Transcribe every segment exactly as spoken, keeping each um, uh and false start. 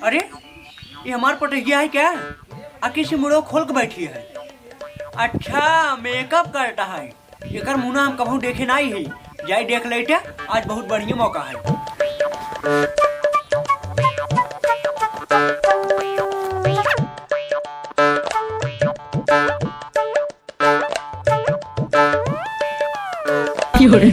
अरे, ये हमार पटोहिया है क्या? आखिर से मुड़ो खोल के बैठी है। अच्छा, मेकअप करता है। एकर मुंह हम कभू देखे नाई है। जाई देख लेते, आज बहुत बढ़िया मौका है। अरे,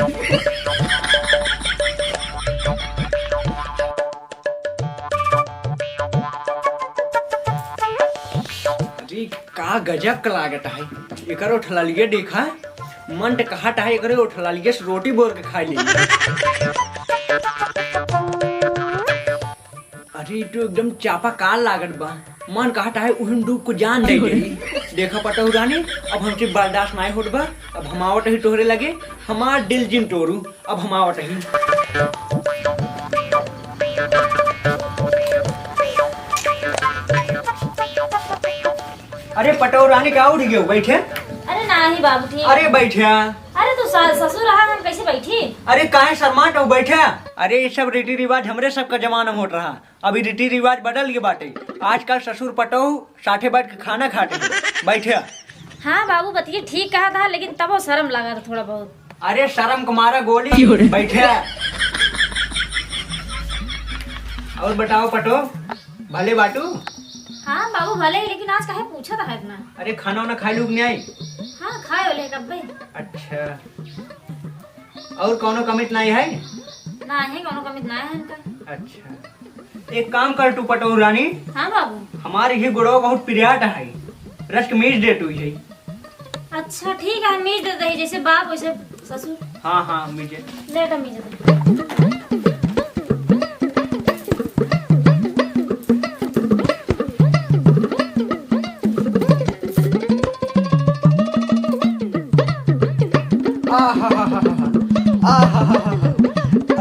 का गजब का लागत है। एकर ओठलालिया देखा, मन त कहत है एकरे ओठलालिया से रोटी बोर के खाई ले। अरे, ई तो एकदम चापाकल लागत बा। मन कहत है उहिन डूब को जान दे दे। देखा पटोहू रानी, अब हमसे बर्दाश्त नाई होत बा। अब हम आवत ही तोहरे लगे, हमार दिल जिन तोड़ू। अब हम आवत ही। अरे पटोहू रानी, का उठ गयो? बैठे। अरे नाही बाबू, ठीक। अरे बैठे। अरे तू सा-, ससुर रहा, हम कैसे बैठी? अरे काहे शर्मात हो, बैठे। अरे ये सब रीति रिवाज हमरे सबका जमाना में होत रहा, अभी रीति रिवाज बदल गए बाटे। आजकल ससुर पटोहू साथे बैठ के खाना खाते हैं। बैठे। हाँ बाबू, बतिया ठीक कहा था, लेकिन तबो शर्म लगा था थोड़ा बहुत। अरे शर्म के मारा गोली। क्यों रे? बैठे। और बताओ पटो, भले बाटू? हाँ बाबू, भले ही, लेकिन आज काहे पूछा था इतना? अरे खाना वाना खाए लूग नहीं आई? हाँ, खाए वाले कब्बे। अच्छा, और कौनो कमित नहीं है? ना है, कौनो कमित ना है इनका। अच्छा, एक काम कर तू पटोहू रानी। हाँ बाबू। हमारे ही गोड़वा बहुत पिरियात है, रस्क मीज दे तू ही। अच्छा ठीक है, मीज दे दही, जैसे बाप वैसे ससुर। हाँ हाँ, मीज दे। ले तो मीज दे। आहाहाहा। आहाहाहा।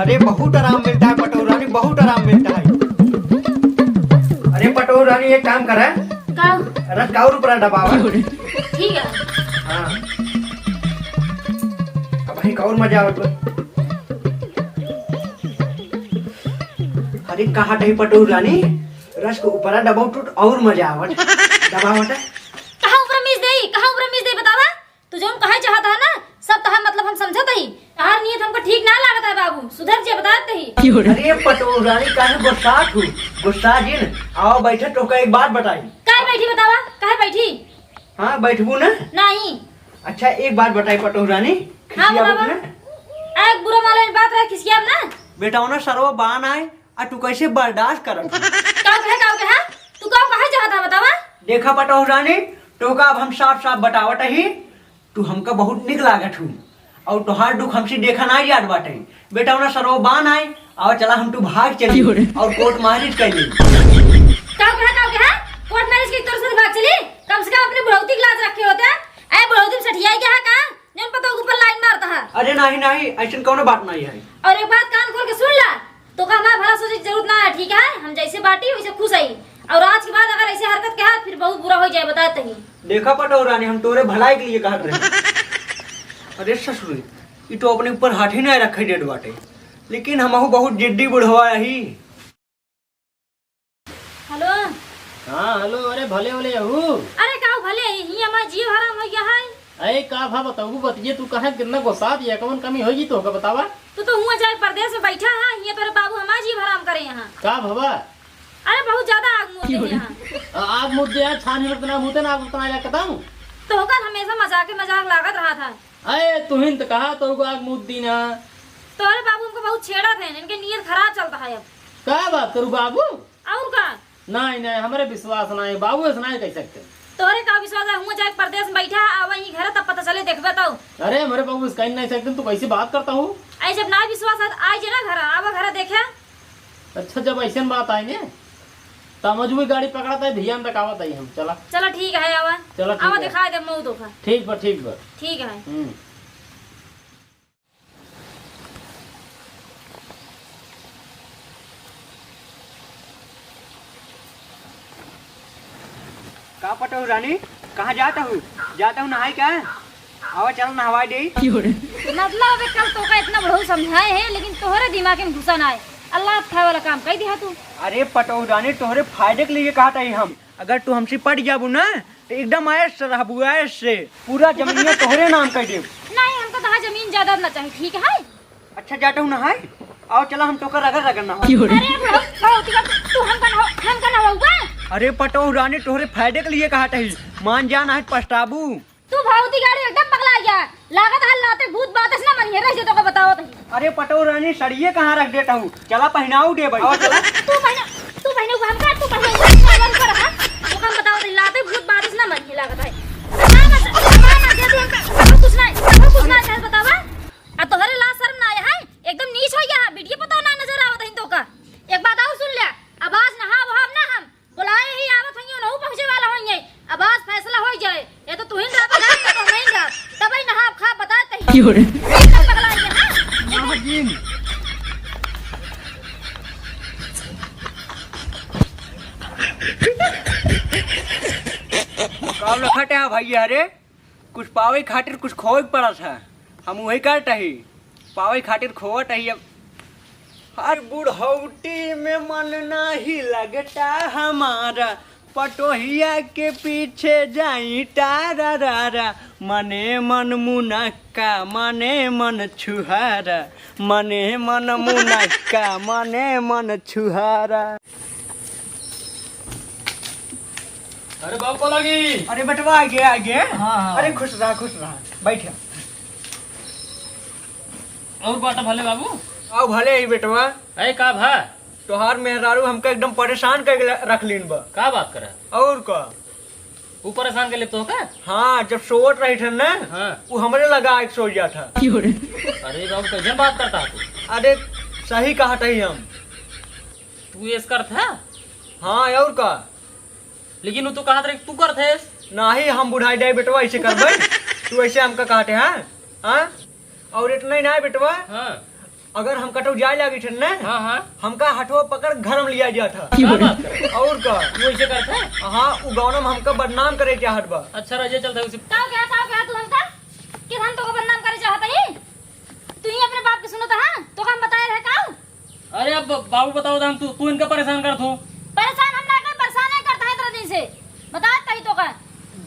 अरे बहुत आराम मिलता है पटोहू रानी, बहुत आराम मिलता है। अरे पटोहू रानी, एक काम करा। का? रस का और ऊपर दबावा। ठीक है। हाँ। अब भाई का और मजा आवत बा। अरे कहा नहीं पटोहू रानी, रस के ऊपर दबाव टूट और मजा आवत। दबावत है। कहाँ ऊपर मीज देई, कहाँ ऊपर मीज देई बतावा? तू जौन कहे चाहत है ना, सब तहार मतलब हम समझत ही। तहार नियत हमको ठीक ना लागत है बाबू, सुधर जे, बतात ही। अरे पटोहू रानी, काहे गुस्सात हू? गुस्सा जिन, आओ बैठे, तोहका एक बात बताई। काहे बैठी बतावा, काहे बैठी? हाँ, बैठबू ना? नहीं। अच्छा, एक बात बताई पटोहू रानी, हाँ, खिसियाबू बतावा। ना? एक बुरा माला बात रहे, खिसियाब ना। बेटा, ओना सरवा बान आए, आ तू कैसे बर्दाश्त करत हू? का कहे, का कहे? तू का कहे चाहत है, बतावा? देखा पटोहू रानी, तोहका अब हम साफ साफ बतावत ही, तू हमका बहुत निक लागत हू, और तोहार दुख हमसे देखा ना जात बाटे। बेटा, ओना सरवा बान आए, आवा चला हम तू भाग चली और कोर्ट मैरिज कर ली। का कहे, का कहे? कोर्ट मैरिज की तोर से भाग चली? कम से कम अपने बुढ़ौती की लाज रखे होते। ए बुढ़ौती में सठियाई क्या है का? जौन पतोह के ऊपर लाइन मारता है। अरे नहीं, नहीं, ऐसन कौनो बात नहीं है। और एक बात कान खोल के सुन ला, तोका हमार भला सोचे की जरूरत ना है, ठीक है? हम जैसे बाटी वैसे खुश हई, और आज के बाद अगर ऐसे हरकत के हाथ फिर बहुत बुरा हो जाए, बताते ही। देखा पटोहू रानी, हम तोरे भलाई के लिए कहत रहे। अरे ससुरी, ई तो अपने ऊपर हाथ ही नहीं रखे देत बाटे, लेकिन हमहू बहुत जिद्दी बुढ़वा ही। हेलो। हाँ, हेलो, अरे भले वाले यहू। अरे का भले, ही हमार जीव हराम हो गया है। अरे का भा बताऊ बतिये, तू कहे कितना गुस्सा दिया, कौन कमी होगी तो का बतावा? तू तो हुआ जाए परदेस में बैठा है, हियाँ तोरे बाबू हमार जीव हराम करे यहाँ। का भवा? अरे बहुत ज्यादा आग मुँह दे यहाँ। आ-, आग मुँह दे यहाँ, छान ही रखना मुँह दे ना, आग उतना इलाका बताऊँ। तो होकर हमेशा मजाक मजाक लागत रहा था। अरे तुहिन तो कहा तो आग मुँह दी ना। तोरे बाबू हमको बहुत छेड़ा थे, इनके नियत खराब चलता है अब। का बात करू बाबू? और का? नहीं, नहीं, हमरे विश्वास नहीं, बाबू ऐसे नहीं कह सकते। तोहरे का विश्वास है? हुआ जाए परदेस में बैठा, आ वहीं घर तब पता चले, देखबे तो। अरे, हमरे बाबू ऐसे कह नहीं सकते, तू कैसे बात करता हूँ? ऐसे जब ना विश्वास है, तो आई जे ना घर, आवा घर देखे। अच्छा, जब ऐसे बात आई ने, तो हम अजूबी गाड़ी पकड़ा था, ध्यान रखावत आई हम, चला। चला ठीक है, आवा। चला, ठीक आवा, है। दिखाई दे मऊ धोखा। ठीक बा, ठीक बा। ठीक है। हम्म। का पटोहू रानी, कहाँ जात हऊ? जात हऊ नहाई का? आवा, चल नहवाई दे। मतलब, अबे कल तोका इतना बड़ऊ समझाए है, लेकिन तोहरे दिमाग में घुसा ना है। अल्लाह खाए वाला काम कह दिया तू। अरे पटोहू रानी, तोहरे फायदे के लिए कहत हई हम। अगर तू हमसे पट जाबू ना, तो एकदम ऐश से रहबू, ऐश से। पूरा जमीनिया तोहरे नाम कर देब। नहीं, हमका तोहार जमीन जायदाद ना चाही, ठीक है? अच्छा, जात हऊ नहाई। आओ, चला, हम तोका रगड़ रगड़ नहवाई। अरे, बहुत, बहुत ही, तू हमका नहवा-, हमका नहवाऊबा? अरे पटोहू रानी, तोहरे फायदे के लिए कहत हई, मान जा, नाहीं पछताबू। तू भौती गाड़ी एकदम पगला गया। लागत है लाते भूत बातस ना मनिहे रह जे तोका बतावत है। अरे पटोहू रानी, सड़िए कहाँ रख देत हऊ? चला पहिनाऊ दे भाई। आओ चला। तू पहिना, तू पहिने को हमका, तू पहिने को हमका, हमका रखा। तोका हम बतावत है, लाते भूत बातस ना मनिहे लागत है। ना, ना, ना, ना, ना, दे दे हमका। हमका कुछ नहीं, हमका कुछ नहीं, चाहे बतावा। आ तोहरे लाज शर्म ना आया है? एकदम नीच हो गया है, बिटिया पता ना नजर आवत है तोका। एक बात और सुन ले, अब आज नहाब वहाब ना हम, बुलाए ही आवत होइहैं, उनहू पहुँचे वाला होइहैं। अब आज फैसला होइ जाए, या तो तुहिन रहा बता, या तो हमहिन रहा। तब ही नहा खा बता तही। क्यों रे? एकदम पगला गया, हाँ? काम लखट है भैया रे, कुछ पावे खातिर कुछ खोए के पड़त है। हम उहे करत ही, पावे खातिर खोवत ही। अब हर बुढ़ौती में मन नाही लगता हमारा, पटोहिया के पीछे जाई टारा रारा। मने मन मुनक्का, मने मन छुहारा, मने मन मुनक्का, मने मन छुहारा। अरे बाबू, कौन लगी? अरे बेटवा, आगे, आगे। हाँ, हाँ। अरे खुश रहा, खुश रहा, बैठे। और बाटा भले बाबू? आओ भले ही बेटवा। अरे का भा? तोहार मेहरारू हमका एकदम परेशान करके रख लीन बा। का बात करे? और का? ऊ परेशान कर ले तो का? हाँ, जब सोवत रही थे ना, हाँ। वो हमरे लगा आके सो जात है। अरे बाबू, कैसन बात करता है तू? अरे सही कहत ही हम। तू ऐस करत है? हाँ, और का? लेकिन वो तो कहत रहे तू करत है। नाही, हम बुढ़ाई जाए बेटवा, ऐसे करबे। तू ऐसे हमका कहत है, हाँ? और इतना ही ना बेटवा, हाँ। अगर हम कटो जाए लागी थे ना, हाँ, हाँ। हमका हथवा पकड़ घर में लिया जात है। का बात करे? और का? वो ऐसे करत है? हाँ, वो गाँव में हमका बदनाम करे चाहत बा। अच्छा, रजे चलता है उसे। का क्या, का क्या तू हमका? कि हम तोका बदनाम करे चाहत ही? तू ही अपने बाप के सुनत हा? तोका हम बताए रहे का? अरे अब बाबू बताओ दान, तू, तू इनका परेशान करत हो। परेशान हम ना कर, परेशान है करता है इतना दिन से। बता तही तोका।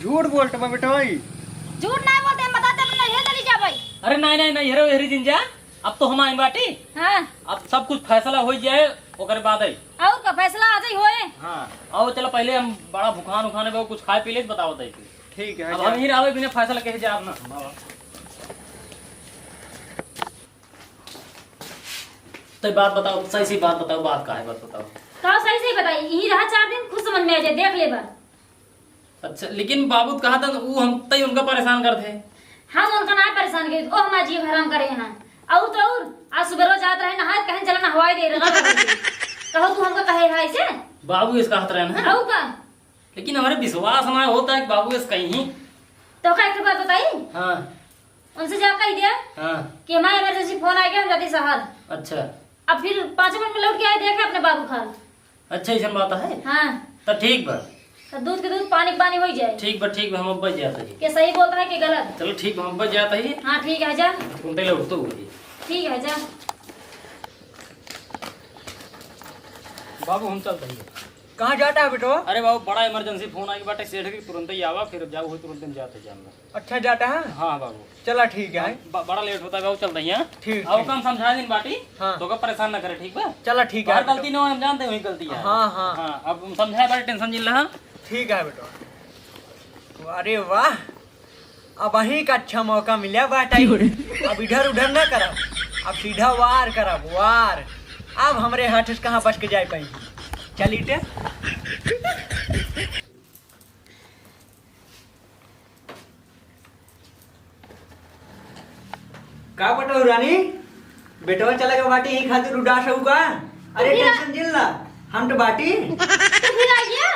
झूठ बोलत बा बेटवा ई। झूठ ना बोलते, हम बताते अपने नैहर चली जाबे। अरे नहीं, नहीं, नहीं, हेरो, हेरी जिन जा। अब तो हम आइन बाटी। हाँ। अब सब कुछ फैसला हो जाए, ओकर बाद आई। और का फैसला आ जाई होए? हाँ। आओ चलो, पहले हम बड़ा भुखान उखान है, कुछ खाए पी ले, बताओ तही फिर। ठीक है, अब जा। हम ही रहबे बिना फैसला कहे जाब ना। तो बात बताओ, सही सही बात बताओ, बात का है, बात बताओ। का सही सही बताई, यही रहा चार दिन, खुद समझ में आ जाए, देख ले बा। अच्छा, लेकिन बाबू कहा था, वो हम तई उनका परेशान करते हैं। हम उनका ना परेशान करे, वो हमारा जीव हराम करे यहाँ। और तो और, आज सुबह जात रहे नहाए, कहें चला नहवाई दे रहा। कहो तू हमका कहे है ऐसे? बाबू इस कहत रहे ना। और का? लेकिन हमारे विश्वास ना होता है कि बाबू इस कहीं। तो का एक बात बताई? हाँ। उनसे जा कह दिया हाँ। कि हमारा इमरजेंसी फोन आ गया, हम जाते शहर। अच्छा। अब फिर पाँच मिनट में लौट के आए, देखे अपने बाबू खाल। अच्छा, ऐसन बात है? हाँ। तो ठीक बा। तो दूध के दूध, पानी के पानी हो ही जाए। ठीक बा, ठीक बा, हम अब बच जाता ही। के सही बोलता है कि गलत? चलो ठीक बा, हम बच जाता ही। हाँ, ठीक है, जा। उनते ले उठतो हुई। ठीक है, जा। बाबू, हम चलते हैं। कहाँ जाता है बेटवा? अरे बाबू, बड़ा इमरजेंसी फोन आ गया बाटे सेठ के, तुरंत ही आवा, फिर जाओ, तुरंत ही जाते जाऊंगा। अच्छा, जाता है? हाँ बाबू। चला, ठीक है। ब-, बड़ा लेट होता है बाबू, चलते हैं। ठीक, आओ, ठीक। कम समझा दिन बाटी, हाँ। तो का परेशान ना करे, ठीक बा? चला, ठीक है तोहार बेटा। गलती ना हो, हम जानते हैं वही गलती है। हाँ, हाँ। हाँ, अब हम समझाए बाटे, टेंशन जिन रहा। ठीक है बेटा। अरे वाह, अब अहीं का अच्छा मौका मिला बाटे। अब इधर उधर ना करब, अब सीधा वार करब, वार। अब हमरे हाथ से कहाँ बच के जाए पाई। चली ते। का पटोहू रानी, बेटवा चला गया बाटी, यही खातिर उदास हऊ का? अरे तू भी आ- टेंशन जिन ला, हम तो बाटी। तू फिर आ गया?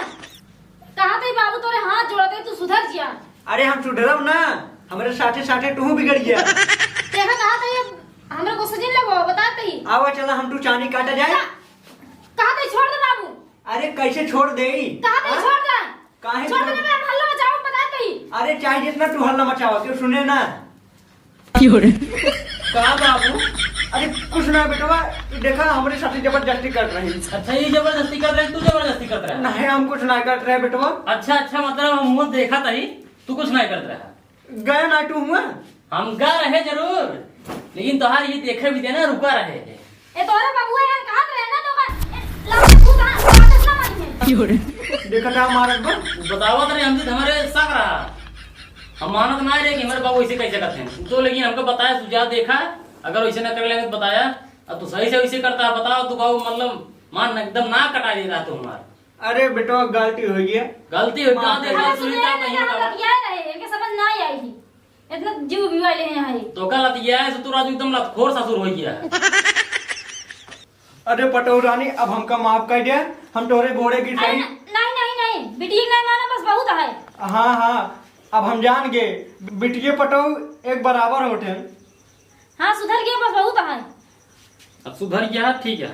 कहा थे बाबू तोरे हाथ जोड़ते, तू सुधर जिया। अरे हम सुधरब ना, हमरे साथे साथे तू बिगड़ गया। देखा कहा थे, हमरे गुस्सा जिन लगो, बता थे। आवा चला, हम तू चानी काटा जाए। का-, कहा थे छोड़ दे बाबू। अरे कैसे छोड़ देई? कहा थे हाँ? छोड़ दे। काहे छोड़ छोड़ दे बाबू। अरे चाहे जितना तू हल्ला मचावा, क्यों सुने ना? क्यों रे? का बाबू? अरे कुछ ना बेटवा, देखा हमरे साथे जबरदस्ती कर रही। अच्छा, ये जबरदस्ती कर रहे, तू जबरदस्ती कर रहा है? नहीं, हम कुछ ना कर रहे बेटवा। अच्छा, अच्छा, मतलब हम मुँह देखा तही, तू कुछ नहीं कर रहा। गए ना तू हुआ? हम गा रहे जरूर, लेकिन तोहार ये देखे भी देना रुका रहे। ए तोरे बबुआ यार कहत रहे ना तो का, ए, लौटे तू कहाँ, वापस ना मारी है। देखा था हमारा बा? बतावत रहे हमसे, हमारे शक रहा। हम मानत ना रहे कि हमारे बाबू ऐसे कैसे करते हैं। तो लेकिन हमको बताया, तू जा देखा, अगर वैसे ना कर लेंगे तो बताया। अब तू सही से वैसे करता है, बताओ तू बाबू, मतलब मान एकदम ना कटा दे रहा तू हमारा। अरे बेटवा, गलती हो गया। गलती हो गया, माफ देखा कर। सुनीता, हम बहिन सुनिया का। लतिया रहे, इनके समझ ना आई ही। इतना जीव भी वाले हैं यहाँ ही। तो का लतिया है, ससुर आज एकदम लतखोर ससुर हो गया है। अरे पटौरानी, अब हमका माफ कर दे, हम तोरे गोड़े गिर अरे गई। न-, नहीं, नहीं, नहीं, बिटिया नहीं माना, बस बहुत है। हाँ, हाँ, अब हम जान गए, बिटिये पटौ एक बराबर होते हैं। हाँ, सुधर गया, बस बहुत है। अब सुधर गया है, ठीक है।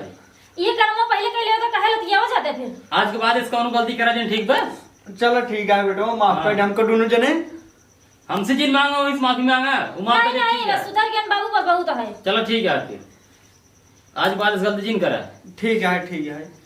ये कर्म पहले कर ले तो कहे लतियावा जाते फिर। आज के बाद इसका उन्हों गलती करा जाए, ठीक बस? चलो ठीक है बेटो, माफ हाँ। कर दे हमको दोनों जने। हमसे जिन मांगा, वही माफी मांगा, वो माफ नहीं, कर दे, नहीं, ठीक है। बस सुधर गया बाबू, बस बहुत है। चलो ठीक है, फिर आज के बाद इस गलती जिन करा। ठीक है, ठीक है।